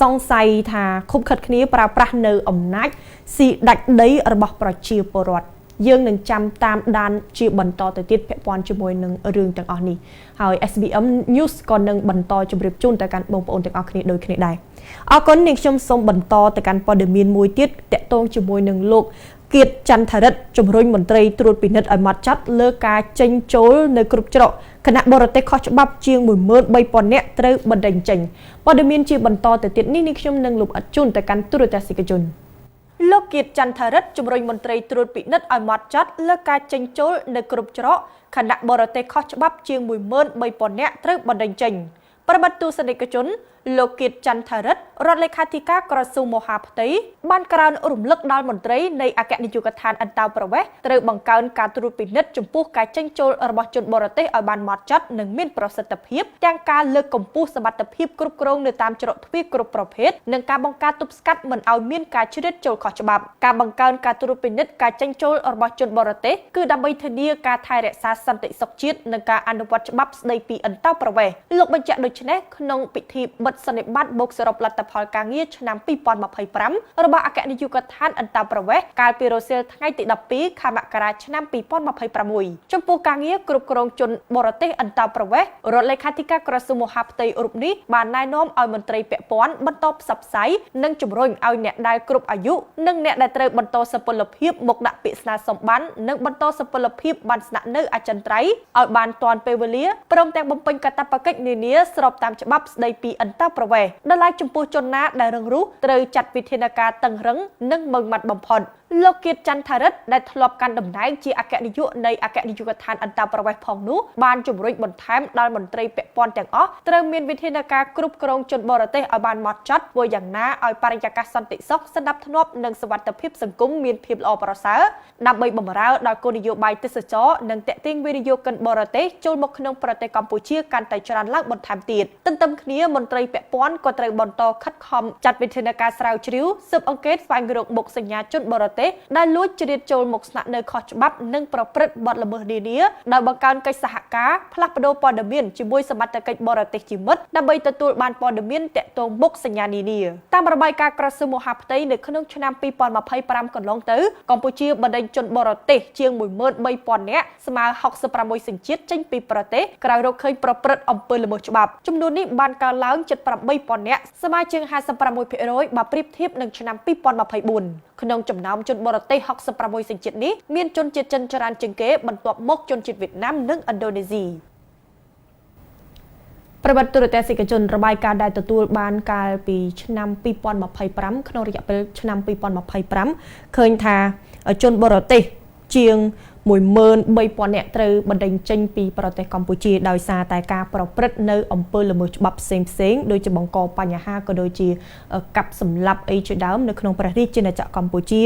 សង្ស័យថាខុបខិតគ្នាប្រើប្រាស់នៅអំណាចស៊ីដាច់ដីរបស់ប្រជាពលរដ្ឋយើងនឹងចាំតាមដានជាបន្តទៅទៀតពាក់ព័ន្ធជាមួយនឹងរឿងទាំងអស់នេះហើយ SBM News ក៏នឹងបន្តជម្រាបជូនទៅកាន់បងប្អូនទាំងអស់គ្នាដូចគ្នាដែរអរគុណនាងខ្ញុំសូមបន្តទៅកាន់ព័ត៌មានមួយទៀតតាក់ទងជាមួយនឹងលោកគៀតចន្ទរិទ្ធជំរុញមន្ត្រីត្រួតពិនិត្យឲ្យម៉ត់ចត់លើការចេញចូលនៅគ្រប់ច្រកគណៈបរទេសខុសច្បាប់ជាង13000នាក់ត្រូវបណ្តេញចេញព័ត៌មានជាបន្តទៅទៀតនេះនាងខ្ញុំនឹងលំអិតជូនទៅកាន់ទូរទស្សនិកជនលោកគៀតចន្ទរិទ្ធជំរុញមន្ត្រីត្រួតពិនិត្យឲ្យម៉ត់ចត់លើការចេញចូលនៅគ្រប់ច្រកគណៈបរទេសខុសច្បាប់ជាង13000នាក់ត្រូវបណ្តេញចេញប្រិមត្តទស្សនិកជនលោកគៀតចន្ទរិទ្ធរដ្ឋលេខាធិការក្រសួងមហាផ្ទៃបានក្រើនរំលឹកដល់មន្ត្រីនៃអគ្គនាយកដ្ឋានអន្តោប្រវេសន៍ត្រូវបង្កើនការត្រួតពិនិត្យចំពោះការចេញចូលរបស់ជនបរទេសឲ្យបានម៉ត់ចត់និងមានប្រសិទ្ធភាពទាំងការលើកកម្ពស់សមត្ថភាពគ្រប់គ្រងនៅតាមច្រកទ្វារគ្រប់ប្រភេទនិងការបង្ការទប់ស្កាត់មិនឲ្យមានការជ្រៀតចូលខុសច្បាប់ការបង្កើនការត្រួតពិនិត្យការចេញចូលរបស់ជនបរទេសគឺដើម្បីធានាការថែរក្សាសន្តិសុខជាតិនិងការអនុវត្តច្បាប់ស្តីពីអន្តោប្រវេសន៍លោកបញ្ជាក់ដូចនេះក្នុងពិធីបិទសន្និបាតបូកសរុបលទ្ធផលការងារឆ្នាំ2025របស់អគ្គនាយកដ្ឋានអន្តោប្រវេសន៍កាលពីរសៀលថ្ងៃទី12ខែមករាឆ្នាំ2026ចំពោះការងារគ្រប់គ្រងជនបរទេសអន្តោប្រវេសន៍រដ្ឋលេខាធិការក្រសួងមហាផ្ទៃរូបនេះបានណែនាំឲ្យមន្ត្រីពាក់ព័ន្ធបន្តផ្សព្វផ្សាយនិងជំរុញឲ្យអ្នកដែលគ្រប់អាយុនិងអ្នកដែលត្រូវបន្តសុពលភាពមកដាក់ពាក្យស្នើសុំបាននិងបន្តសុពលភាពបានស្នាក់នៅអចិន្ត្រៃយ៍ឲ្យបានទាន់ពេលវេលាព្រមទាំងបំពេញកាតព្វកិច្ចនានាស្របតាមច្បាប់ស្តីពីអន្តោប្រវេសន៍ដោយឡែកចំពោះជនណាដែលរឹងរូសត្រូវចាត់វិធានការតឹងរឹងនិងម៉ឺងម៉ាត់បំផុតលោកគៀតចន្ទរិទ្ធដែលធ្លាប់កាន់តំណែងជាអគ្គនាយកនៃអគ្គនាយកដ្ឋានអន្តោប្រវេសន៍ផងនោះបានជំរុញបន្ថែមដល់មន្ត្រីពាក់ព័ន្ធទាំងអស់ត្រូវមានវិធានការគ្រប់គ្រងជនបរទេសឲ្យបានម៉ត់ចត់ធ្វើយ៉ាងណាឲ្យបរិយាកាសសន្តិសុខសណ្ដាប់ធ្នាប់និងសុវត្ថិភាពសង្គមមានភាពល្អប្រសើរដើម្បីបម្រើដល់គោលនយោបាយទេសចរនិងទាក់ទាញវិនិយោគិនបរទេសចូលមកក្នុងប្រទេសកម្ពុជាកាន់តែច្រើនឡើងបន្ថែមទៀតទន្ទឹមគ្នាមន្ត្រីពាក់ព័ន្ធក៏ត្រូវបន្តខិតខំចាត់វិធានការស្រាវជ្រាវស៊ើបអង្កេតស្វែងរកមុខសញ្ញាជនបរទេសដែលលួចជ្រៀតចូលមកស្នាក់នៅខុសច្បាប់និងប្រព្រឹត្តបទល្មើសនានាដោយបង្កើនកិច្ចសហការផ្លាស់ប្តូរព័ត៌មានជាមួយសមត្ថកិច្ចបរទេសជាមិត្តដើម្បីទទួលបានព័ត៌មានទាក់ទងមុខសញ្ញានានាតាមរបាយការណ៍ក្រសួងមហាផ្ទៃនៅក្នុងឆ្នាំ2025កន្លងទៅកម្ពុជាបណ្តេញជនបរទេសជាង13000នាក់ស្មើ66សញ្ជាតិចេញពីប្រទេសក្រោយរកឃើញប្រព្រឹត្តអំពើល្មើសច្បាប់ចំនួននេះបានកើនឡើងជិត8000នាក់ស្មើជាង56%បើប្រៀបធៀបនឹងឆ្នាំ2024ក្នុងចំណោមជនបរទេស66សញ្ជាតិនេះមានជនជាតិចិនច្រើនជាងគេបន្ទាប់មកជនជាតិវៀតណាមនិងឥណ្ឌូនេស៊ីប្រវត្តិទូរទស្សនិកជនរបាយការណ៍ដែលទទួលបានកាលពីឆ្នាំ2025ក្នុងរយៈពេលឆ្នាំ2025ឃើញថាជនបរទេសជាង 13,000 នាក់ត្រូវបណ្តេញចេញពីប្រទេសកម្ពុជាដោយសារតែការប្រព្រឹត្តនៅអំពើល្មើសច្បាប់ផ្សេងផ្សេង ដូចជាបង្កបញ្ហា ក៏ដូចជាកាប់សម្លាប់អីជាដើមនៅក្នុងព្រះរាជាណាចក្រកម្ពុជា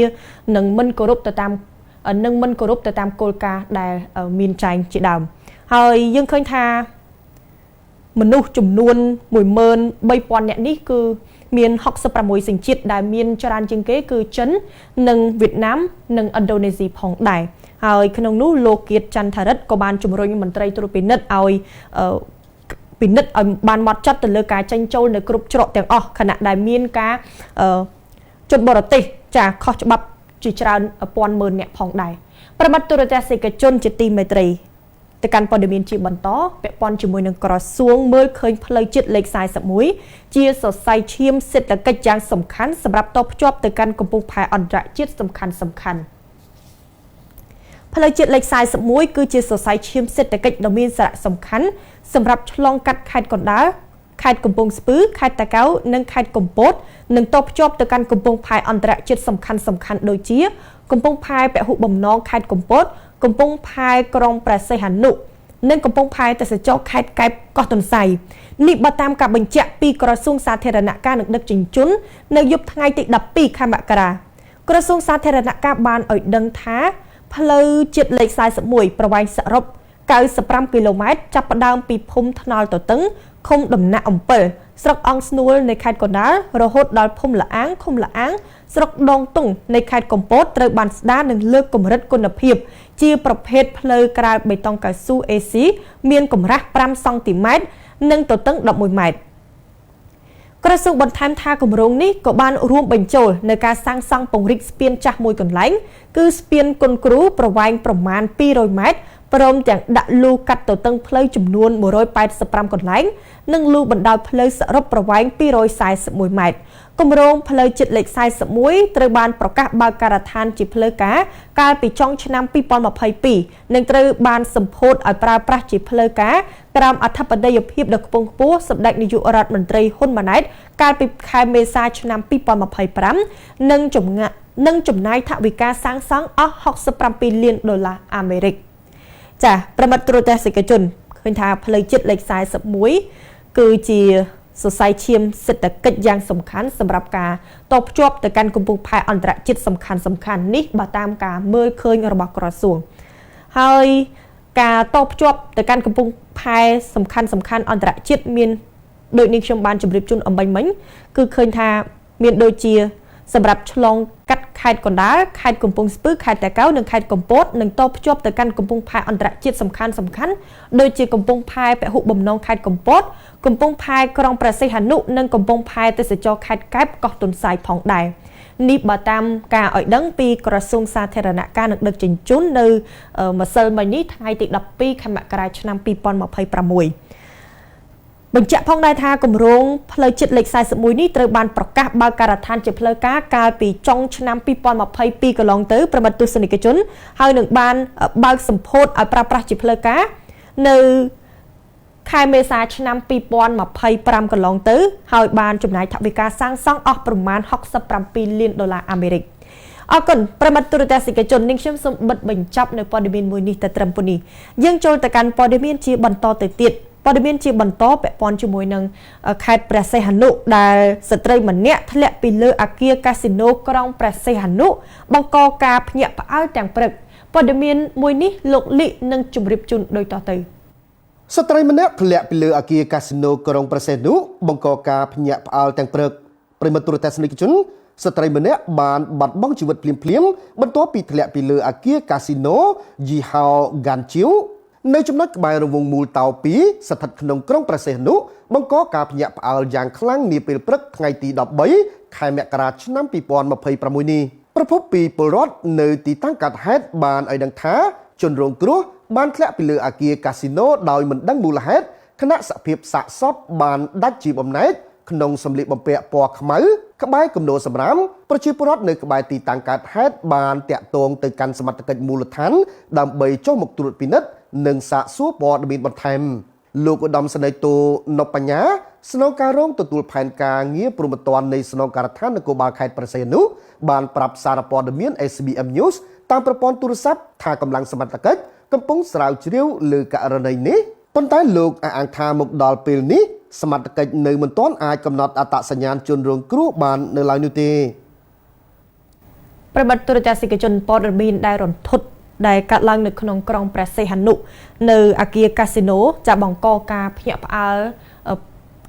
និងមិនគោរពទៅតាមនិងមិនគោរពទៅតាមគោលការណ៍ដែលមានចែងជាដើម។ ហើយយើងឃើញថាមនុស្សចំនួន 13,000 នាក់នេះ គឺមាន 66 សញ្ជាតិ ដែលមានច្រើនជាងគេគឺចិន និងវៀតណាម និងឥណ្ឌូនេស៊ីផងដែរ។ ហើយក្នុងនោះ លោកគៀតចន្ទថារិទ្ធក៏បានជំរុញមន្ត្រីត្រួតពិនិត្យឲ្យពិនិត្យឲ្យបានម៉ត់ចត់ទៅលើការចេញចូលនៅគ្រប់ច្រកទាំងអស់ ខណៈដែលមានការជនបរទេសចាខុសច្បាប់ជាច្រើនពាន់ម៉ឺនអ្នកផងដែរ។ ប្រិមត្តទូរទស្សនិកជនជាទីមេត្រី ទៅកាន់ព័ត៌មានជាបន្ត ពាក់ព័ន្ធជាមួយនឹងក្រសួងមើលឃើញផ្លូវជាតិលេខ 41 ជាសរសៃឈាមសេដ្ឋកិច្ចយ៉ាងសំខាន់ សម្រាប់តភ្ជាប់ទៅកាន់កំពង់ផែអន្តរជាតិសំខាន់សំខាន់។ ផ្លូវជាតិលេខ 41 គឺជាសរសៃឈាមសេដ្ឋកិច្ចដ៏មានសារៈសំខាន់ សម្រាប់ឆ្លងកាត់ខេត្តកណ្ដាល ខេត្តកំពង់ស្ពឺ ខេត្តតាកែវ និងខេត្តកំពត និងតភ្ជាប់ទៅកាន់កំពង់ផែអន្តរជាតិសំខាន់សំខាន់ ដូចជាកំពង់ផែពហុបំណងខេត្តកំពត កំពង់ផែក្រុងព្រះសីហនុ និងកំពង់ផែទេសចរខេត្តកែបកោះទន្សៃ។ នេះបើតាមការបញ្ជាក់ពីក្រសួងសាធារណការនិងដឹកជញ្ជូន នៅយប់ថ្ងៃទី 12 ខែមករា។ ក្រសួងសាធារណការបានឲ្យដឹងថា ផ្លូវជាតិលេខ 41 ប្រវែងសរុប 95 គីឡូម៉ែត្រ ចាប់ផ្ដើមពីភូមិថ្នល់ទទឹង ឃុំដំណាក់អំពិល ស្រុកអង្គស្នួលនៃខេត្តកណ្ដាល រហូតដល់ភូមិលាអាង ឃុំលាអាង ស្រុកដងតុងនៃខេត្តកំពត ត្រូវបានស្ដារនិងលើកកម្រិតគុណភាព ជាប្រភេទផ្លូវក្រាលបេតុងកៅស៊ូ AC មានកម្រាស់ 5 សង់ទីម៉ែត្រ និងទទឹង 11 ម៉ែត្រ។ ក្រសួងបន្ថែមថា គម្រោងនេះក៏បានរួមបញ្ចូលនៅការសាងសង់ពង្រីកស្ពានចាស់មួយកន្លែង គឺស្ពានគុនគ្រូ ប្រវែងប្រមាណ 200 ម៉ែត្រ ព្រមទាំងដាក់លូកាត់ទទឹងផ្លូវចំនួន 185 កន្លែង និងលូបណ្ដោយផ្លូវសរុបប្រវែង 241 ម៉ែត្រ។ គម្រោងផ្លូវជាតិលេខ 41 ត្រូវបានប្រកាសបើកការដ្ឋានជាផ្លូវការកាលពីចុងឆ្នាំ 2022 និងត្រូវបានសម្ពោធឲ្យប្រើប្រាស់ជាផ្លូវការក្រោមអធិបតីភាពដ៏ខ្ពង់ខ្ពស់សម្ដេចនាយករដ្ឋមន្ត្រីហ៊ុនម៉ាណែត កាលពីខែមេសាឆ្នាំ 2025 និងចំណាយថវិកាសាងសង់អស់ 67 លានដុល្លារអាមេរិក។ ចា ប្រិមត្តទូរទស្សនិកជនឃើញថា ផ្លូវជាតិលេខ 41 គឺជាសរសៃឈាមសេដ្ឋកិច្ចយ៉ាងសំខាន់ សម្រាប់ការតភ្ជាប់ទៅកាន់កំពង់ផែអន្តរជាតិសំខាន់សំខាន់ នេះបើតាមការមើលឃើញរបស់ក្រសួង។ ហើយការតភ្ជាប់ទៅកាន់កំពង់ផែសំខាន់សំខាន់អន្តរជាតិមានដូចនេះ ខ្ញុំបានជម្រាបជូនអំបញ្ញមិញ គឺឃើញថាមានដូចជាសម្រាប់ឆ្លងកាត់ខេត្តកណ្ដាល ខេត្តកំពង់ស្ពឺ ខេត្តតាកែវ និងខេត្តកំពត និងតភ្ជាប់ទៅកាន់កំពង់ផែអន្តរជាតិសំខាន់សំខាន់ ដូចជាកំពង់ផែពហុបំណងខេត្តកំពត កំពង់ផែក្រុងព្រះសីហនុ និងកំពង់ផែទេសចរខេត្តកែបកោះទន្សាយផងដែរ។ នេះបើតាមការឲ្យដឹងពីក្រសួងសាធារណការនិងដឹកជញ្ជូន នៅម្សិលមិញនេះ ថ្ងៃទី 12 ខែមករា ឆ្នាំ 2026។ បញ្ជាក់ផងដែរថា គម្រោងផ្លូវជាតិលេខ 41 នេះត្រូវបានប្រកាសបើកការដ្ឋានជាផ្លូវការកាលពីចុងឆ្នាំ 2022 កន្លងទៅ ប្រិមត្តទស្សនិកជន ហើយនឹងបានបើកសម្ពោធឲ្យប្រើប្រាស់ជាផ្លូវការនៅខែមេសាឆ្នាំ 2025 កន្លងទៅ ហើយបានចំណាយថវិកាសាងសង់អស់ប្រមាណ 67 លានដុល្លារអាមេរិក។ អរគុណប្រិមត្តទូរទស្សនិកជន នាងខ្ញុំសូមបិទបញ្ចប់នៅព័ត៌មានមួយនេះតែត្រឹមប៉ុណ្នេះ។ យើងចូលទៅកាន់ព័ត៌មានជាបន្តទៅទៀត។ ព័ត៌មានជាបន្តពាក់ព័ន្ធជាមួយនឹងខេត្តព្រះសីហនុ ដែលស្ត្រីម្នាក់ធ្លាក់ពីលើអគារកាស៊ីណូក្រុងព្រះសីហនុ បង្កការភ្ញាក់ផ្អើលទាំងព្រឹក។ ព័ត៌មានមួយនេះ លោកលីនឹងជម្រាបជូនដូចតទៅ។ ស្ត្រីម្នាក់ធ្លាក់ពីលើអគារកាស៊ីណូក្រុងព្រះសីហនុ បង្កការភ្ញាក់ផ្អើលទាំងព្រឹក។ ប្រិមត្តទូរទស្សនិកជន ស្ត្រីម្នាក់បានបាត់បង់ជីវិតភ្លាមៗ បន្ទាប់ពីធ្លាក់ពីលើអគារកាស៊ីណូយីហោហ្គានជីវ នៅចំណុចក្បែររង្វង់មូលតោ 2 ស្ថិតក្នុងក្រុងព្រះសីហនុ បង្កការភ្ញាក់ផ្អើលយ៉ាងខ្លាំងនាពេលព្រឹកថ្ងៃទី 13 ខែមករា ឆ្នាំ 2026 នេះ។ ប្រភពពីពលរដ្ឋនៅទីតាំងកាត់ហេតុបានឲ្យដឹងថា ជនរងគ្រោះបានធ្លាក់ពីលើអគារកាស៊ីណូដោយមិនដឹងមូលហេតុ ខណៈសភាពសាកសពបានដាច់ជាបំណែក ក្នុងសម្លៀកបំពាក់ពណ៌ខ្មៅ ក្បែរគំនរសម្រាម។ ប្រជាពលរដ្ឋនៅក្បែរទីតាំងកើតហេតុបានតាក់ទងទៅកាន់សមត្ថកិច្ចមូលដ្ឋាន ដើម្បីចុះមកត្រួតពិនិត្យនិងសាកសួរព័ត៌មានបន្ថែម។ លោកឧត្តមសេនីយ៍តូនបញ្ញា ស្នងការរងទទួលផែនការងារព្រហ្មទណ្ឌនៃស្នងការដ្ឋាននគរបាលខេត្តព្រះសីហនុបានប្រាប់សារព័ត៌មាន SBM News តាមប្រព័ន្ធទូរស័ព្ទថាកម្លាំងសមត្ថកិច្ចកំពុងស្រាវជ្រាវលើករណីនេះប៉ុន្តែលោកអះអាងថាមកដល់ពេលនេះសមត្ថកិច្ចនៅមិនទាន់អាចកំណត់អត្តសញ្ញាណជនរងគ្រោះបាននៅឡើយនោះទេ ប្រិយមិត្តទូរទស្សនិកជនព័ត៌មានដែលរន្ធត់ដែលកើតឡើងនៅក្នុងក្រុងព្រះសីហនុនៅអាគារកាស៊ីណូចាបង្កការភ្ញាក់ផ្អើល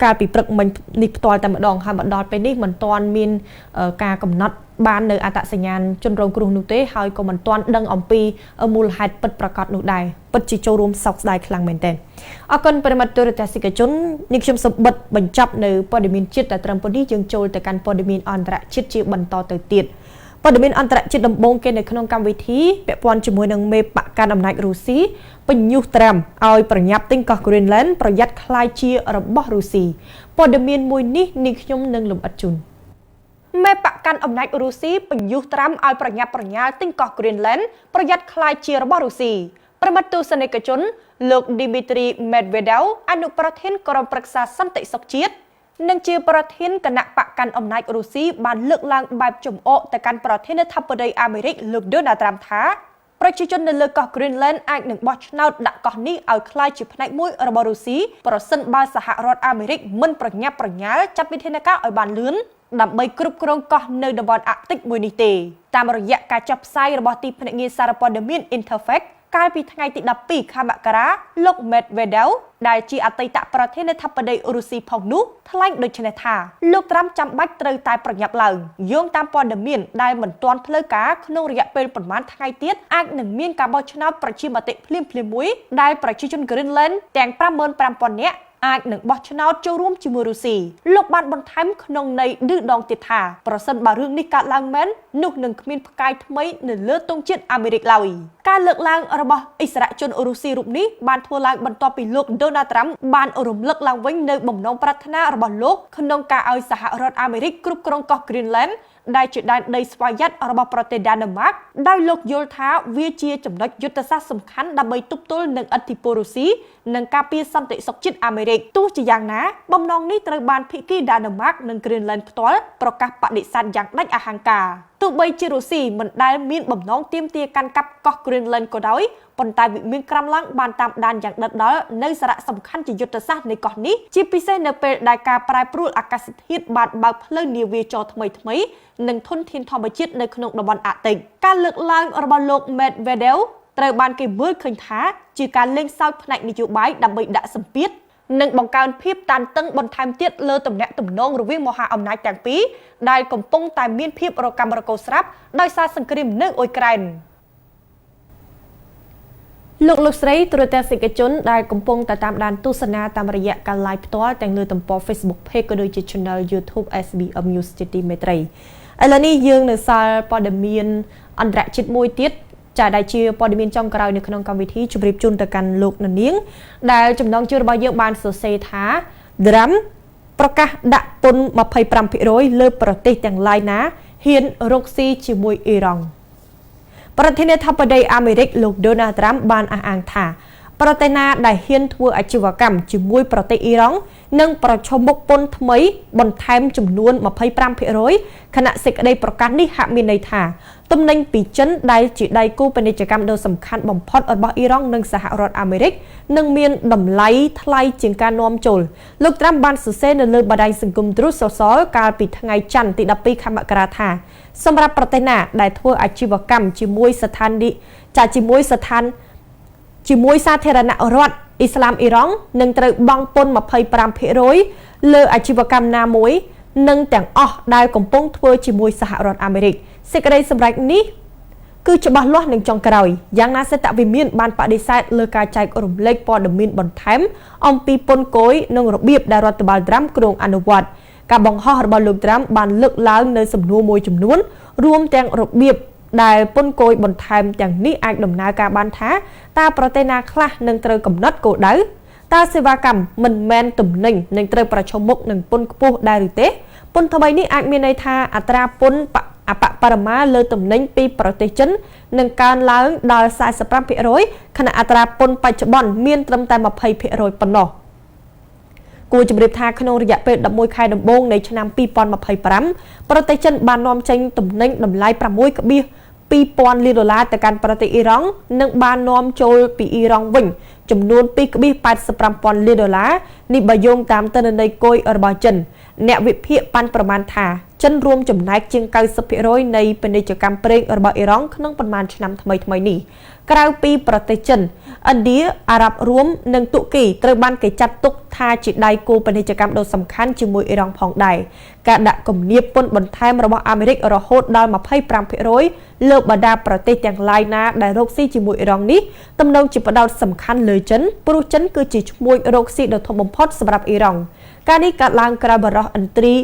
កាលពីព្រឹកមិញនេះផ្ទាល់តែម្ដងហើយមកដល់ពេលនេះមិនទាន់មានការកំណត់បាននៅអត្តសញ្ញាណជនរងគ្រោះនោះទេហើយក៏មិនទាន់ដឹងអំពីមូលហេតុពិតប្រាកដនោះដែរពិតជាចូលរួមសោកស្ដាយខ្លាំងមែនទែនអរគុណប្រិយមិត្តទូរទស្សនិកជននេះខ្ញុំសូមបិទបញ្ចប់នៅព័ត៌មានជាតិតែត្រឹមប៉ុណ្នេះយើងចូលទៅកាន់ព័ត៌មានអន្តរជាតិជាបន្តទៅទៀតព័ត៌មានអន្តរជាតិដំបូងគេនៅក្នុងកម្មវិធីពាក់ព័ន្ធជាមួយនឹងមេបកកាន់អំណាចរុស្ស៊ីបញ្ញុះត្រាំឲ្យប្រញាប់ទិញកោះ Greenland ប្រយ័ត្នក្លាយជារបស់រុស្ស៊ីព័ត៌មានមួយនេះនាងខ្ញុំនឹងលម្អិតជូនមេបកកាន់អំណាចរុស្ស៊ីបញ្ញុះត្រាំឲ្យប្រញាប់ប្រញាល់ទិញកោះ Greenland ប្រយ័ត្នក្លាយជារបស់រុស្ស៊ីប្រិមត្តទស្សនិកជនលោក Dmitry Medvedev អនុប្រធានក្រុមប្រឹក្សាសន្តិសុខជាតិនិងជាប្រធានគណៈបកកាន់អំណាចរុស្ស៊ីបានលើកឡើងបែបចំអកទៅកាន់ប្រធានាធិបតីអាមេរិកលោក Donald Trump ថាប្រជាជននៅលើកោះ Greenland អាចនឹងបោះឆ្នោតដាក់កោះនេះឲ្យក្លាយជាផ្នែកមួយរបស់រុស្ស៊ីប្រសិនបើសហរដ្ឋអាមេរិកមិនប្រញាប់ប្រញាល់ចាត់វិធានការឲ្យបានលឿនដើម្បីគ្រប់គ្រងកោះនៅតំបន់អាក់ទិកមួយនេះទេតាមរយៈការចុះផ្សាយរបស់ទីភ្នាក់ងារសារព័ត៌មាន Interfax កាលពីថ្ងៃទី12ខែមករាលោក Medvedev ដែលជាអតីតប្រធានាធិបតីរុស្ស៊ីផងនោះថ្លែងដូចនេះថាលោកត្រាំចាំបាច់ត្រូវតែប្រញាប់ឡើងយោងតាមព័ត៌មានដែលមិនទាន់ផ្លូវការក្នុងរយៈពេលប្រមាណថ្ងៃទៀតអាចនឹងមានការបោះឆ្នោតប្រជាមតិភ្លាមៗមួយដែលប្រជាជន Greenland ទាំង 55,000 នាក់អាចនឹងបោះឆ្នោតចូលរួមជាមួយរុស្ស៊ីលោកបានបន្ថែមក្នុងន័យឌឺដងទៀតថាប្រសិនបើរឿងនេះកើតឡើងមែននោះនឹងគ្មានផ្កាយថ្មីនៅលើទង់ជាតិអាមេរិកឡើយការលើកឡើងរបស់អិសរាជជនរុស្ស៊ីរូបនេះបានធ្វើឡើងបន្ទាប់ពីលោក Donald Trump បានរំលឹកឡើងវិញនៅបំណងប្រាថ្នារបស់លោកក្នុងការឲ្យសហរដ្ឋអាមេរិកគ្រប់គ្រងកោះ Greenland ដែលជាដែនដីស្វយ័តរបស់ប្រទេសដាណឺម៉ាកដោយលោកយល់ថាវាជាចំណុចយុទ្ធសាស្ត្រសំខាន់ដើម្បីទប់ទល់នឹងឥទ្ធិពលរុស្ស៊ីនិងការពារសន្តិសុខជាតិអាមេរិកទោះជាយ៉ាងណាបំណងនេះត្រូវបានភាគីដាណឺម៉ាកនិង Greenland ផ្ទាល់ប្រកាសបដិសេធយ៉ាងដាច់អហង្ការទោះបីជារុស្ស៊ីមិនដែលមានបំណងទាមទារកាន់កាប់កោះ Greenland ក៏ដោយប៉ុន្តែវិមានក្រាំឡើងបានតាមដានយ៉ាងដិតដល់នៅសារៈសំខាន់ជាយុទ្ធសាស្ត្រនៃកោះនេះជាពិសេសនៅពេលដែលការប្រែប្រួលអាកាសធាតុបានបើកផ្លូវនាវាចរថ្មីៗនិងធនធានធម្មជាតិនៅក្នុងតំបន់អាក់ទិកការលើកឡើងរបស់លោក Medvedev ត្រូវបានគេមើលឃើញថាជាការលេងសើចផ្នែកនយោបាយដើម្បីដាក់សម្ពាធនិងបង្កើនភាពតានតឹងបន្ថែមទៀតលើទំនាក់ទំនងរវាងមហាអំណាចទាំងពីរដែលកំពុងតែមានភាពរកាំរកូសស្រាប់ដោយសារសង្គ្រាមនៅអ៊ុយក្រែនលោកលោកស្រីទូរទស្សនិកជនដែលកំពុងតែតាមដានទស្សនាតាមរយៈការ live ផ្ទាល់ទាំងលើទំព័រ Facebook Page ក៏ដូចជា Channel YouTube SBM News ជាទីមេត្រីឥឡូវនេះយើងនៅសល់ព័ត៌មានអន្តរជាតិមួយទៀតចាដែលជាព័ត៌មានចុងក្រោយនៅក្នុងកម្មវិធីជម្រាបជូនទៅកាន់លោកនាងដែលចំណងជើងរបស់យើងបានសរសេរថា Trump ប្រកាសដាក់ពន្ធ 25% លើប្រទេសទាំងឡាយណាហ៊ានរកស៊ីជាមួយអ៊ីរ៉ង់ប្រធានាធិបតីអាមេរិកលោក Donald Trump បានអះអាងថាប្រទេសណាដែលហ៊ានធ្វើអាជីវកម្មជាមួយប្រទេសអ៊ីរ៉ង់នឹងប្រឈមមុខពន្ធថ្មីបន្ថែមចំនួន 25% ខណៈសេចក្តីប្រកាសនេះហាក់មានន័យថាទំនិញពីចិនដែលជាដៃគូពាណិជ្ជកម្មដ៏សំខាន់បំផុតរបស់អ៊ីរ៉ង់និងសហរដ្ឋអាមេរិកនឹងមានតម្លៃថ្លៃជាងការនាំចូលលោកត្រាំបានសរសេរនៅលើបណ្ដាញសង្គម Truth Social កាលពីថ្ងៃច័ន្ទទី12ខែមករាថាសម្រាប់ប្រទេសណាដែលធ្វើអាជីវកម្មជាមួយស្ថានជាមួយសាធារណរដ្ឋអ៊ីស្លាមអ៊ីរ៉ង់នឹងត្រូវបង់ពន្ធ 25% លើអាជីវកម្មណាមួយនិងទាំងអស់ដែលកំពុងធ្វើជាមួយសហរដ្ឋអាមេរិកសេចក្តីសម្រេចនេះគឺច្បាស់លាស់នឹងចុងក្រោយយ៉ាងណាសេតវិមានបានបដិសេធលើការចែករំលែកព័ត៌មានបន្ថែមអំពីពន្ធគយនិងរបៀបដែលរដ្ឋបាលត្រាំគ្រោងអនុវត្តការបង្ហោះរបស់លោកត្រាំបានលើកឡើងនៅសំណួរមួយចំនួនរួមទាំងរបៀបដែលពន្ធគយបន្ថែមទាំងនេះអាចដំណើរការបានថាតើប្រទេសណាខ្លះនឹងត្រូវកំណត់គោលដៅតើសេវាកម្មមិនមែនទំនិញនឹងត្រូវប្រឈមមុខនឹងពន្ធខ្ពស់ដែរឬទេពន្ធថ្មីនេះអាចមានន័យថាអត្រាពន្ធអបបរមាលើទំនិញពីប្រទេសចិននឹងកើនឡើងដល់ 45% ខណៈអត្រាពន្ធបច្ចុប្បន្នមានត្រឹមតែ 20% ប៉ុណ្ណោះ គួរជម្រាបថាក្នុងរយៈពេល11ខែដំបូងនៃឆ្នាំ2025ប្រទេសចិនបាននាំចេញទំនិញតម្លៃ6.2ពាន់លានដុល្លារទៅកាន់ប្រទេសអ៊ីរ៉ង់និងបាននាំចូលពីអ៊ីរ៉ង់វិញចំនួន2.85ពាន់លានដុល្លារនេះបើយោងតាមទិន្នន័យគយរបស់ចិនអ្នកវិភាគប៉ាន់ប្រមាណថាចិនរួមចំណែកជាង90%នៃពាណិជ្ជកម្មប្រេងរបស់អ៊ីរ៉ង់ក្នុងប៉ុន្មានឆ្នាំថ្មីៗនេះក្រៅពីប្រទេសចិនឥណ្ឌាអារ៉ាប់រួមនិងទូគីត្រូវបានគេចាត់ទុកថាជាដៃគូពាណិជ្ជកម្មដ៏សំខាន់ជាមួយអ៊ីរ៉ង់ផងដែរការដាក់គំនាបពន្ធបន្ថែមរបស់អាមេរិករហូតដល់25%លើបណ្ដាប្រទេសទាំងឡាយណាដែលរកស៊ីជាមួយអ៊ីរ៉ង់នេះទំនងជាផ្ដោតសំខាន់លើចិនព្រោះចិនគឺជាឈ្មួញរកស៊ីដ៏ធំបំផុតសម្រាប់អ៊ីរ៉ង់ការនេះកើតឡើងក្រោយបរិះឥន្ទ្រី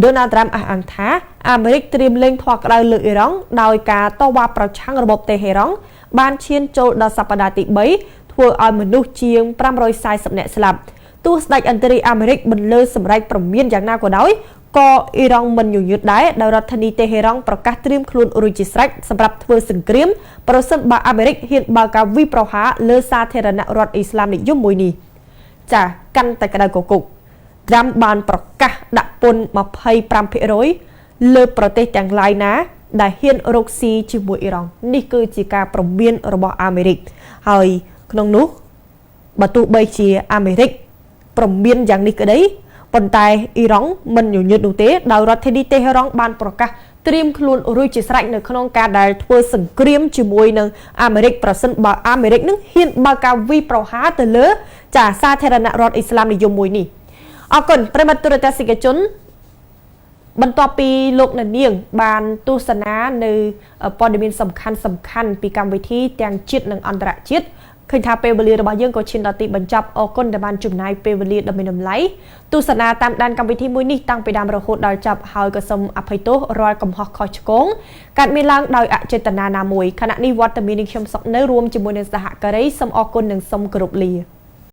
ដូណាល់ត្រាំអះអាងថាអាមេរិកត្រៀមលេងធាស់ក្តៅលើអ៊ីរ៉ង់ដោយការតវ៉ាប្រឆាំងរបបតេហេរ៉ង់បានឈានចូលដល់សប្តាហ៍ទី3ធ្វើឲ្យមនុស្សជាង540នាក់ស្លាប់ទោះស្ដេចឥន្ទ្រីអាមេរិកបន្លឺសម្រេចព្រមានយ៉ាងណាក៏ដោយក៏អ៊ីរ៉ង់មិនញញើតដែរដោយរដ្ឋធានីតេហេរ៉ង់ប្រកាសត្រៀមខ្លួនរួចជាស្រេចសម្រាប់ធ្វើសង្គ្រាមប្រសិនបើអាមេរិកហ៊ានបើកការវាយប្រហារលើសាធារណរដ្ឋអ៊ីស្លាមនិយមមួយនេះចាកាន់តែក្តៅគគុកត្រាំបានប្រកាសដាក់ពន្ធ25%លើប្រទេសទាំងឡាយណាដែលហ៊ានរកស៊ីជាមួយអ៊ីរ៉ង់នេះគឺជាការព្រមានរបស់អាមេរិកហើយក្នុងនោះបើទោះបីជាអាមេរិកព្រមានយ៉ាងនេះក្តីប៉ុន្តែអ៊ីរ៉ង់មិនញញើតនោះទេដោយរដ្ឋធានីតេហេរ៉ង់បានប្រកាសត្រៀមខ្លួនរួចជាស្រេចនៅក្នុងការដែលធ្វើសង្គ្រាមជាមួយនឹងអាមេរិកប្រសិនបើអាមេរិកនឹងហ៊ានបើកការវាយប្រហារទៅលើចាសាធារណរដ្ឋអ៊ីស្លាមនិយមមួយនេះអរគុណប្រិយមិត្តទូរទស្សនិកជនបន្ទាប់ពីលោកអ្នកនាងបានទស្សនានៅព័ត៌មានសំខាន់ៗពីកម្មវិធីទាំងជាតិនិងអន្តរជាតិឃើញថាពេលវេលារបស់យើងក៏ឈានដល់ទីបញ្ចប់អរគុណដែលបានចំណាយពេលវេលាដ៏មានតម្លៃទស្សនាតាមដានកម្មវិធីមួយនេះតាំងពីដើមរហូតដល់ចប់ហើយក៏សូមអភ័យទោសរាល់កំហុសខុសឆ្គងកើតមានឡើងដោយអចេតនាណាមួយខណៈនេះវត្តមាននេះខ្ញុំសុកនៅរួមជាមួយនឹងសហការីសូមអរគុណនិងសូមគោរពលា។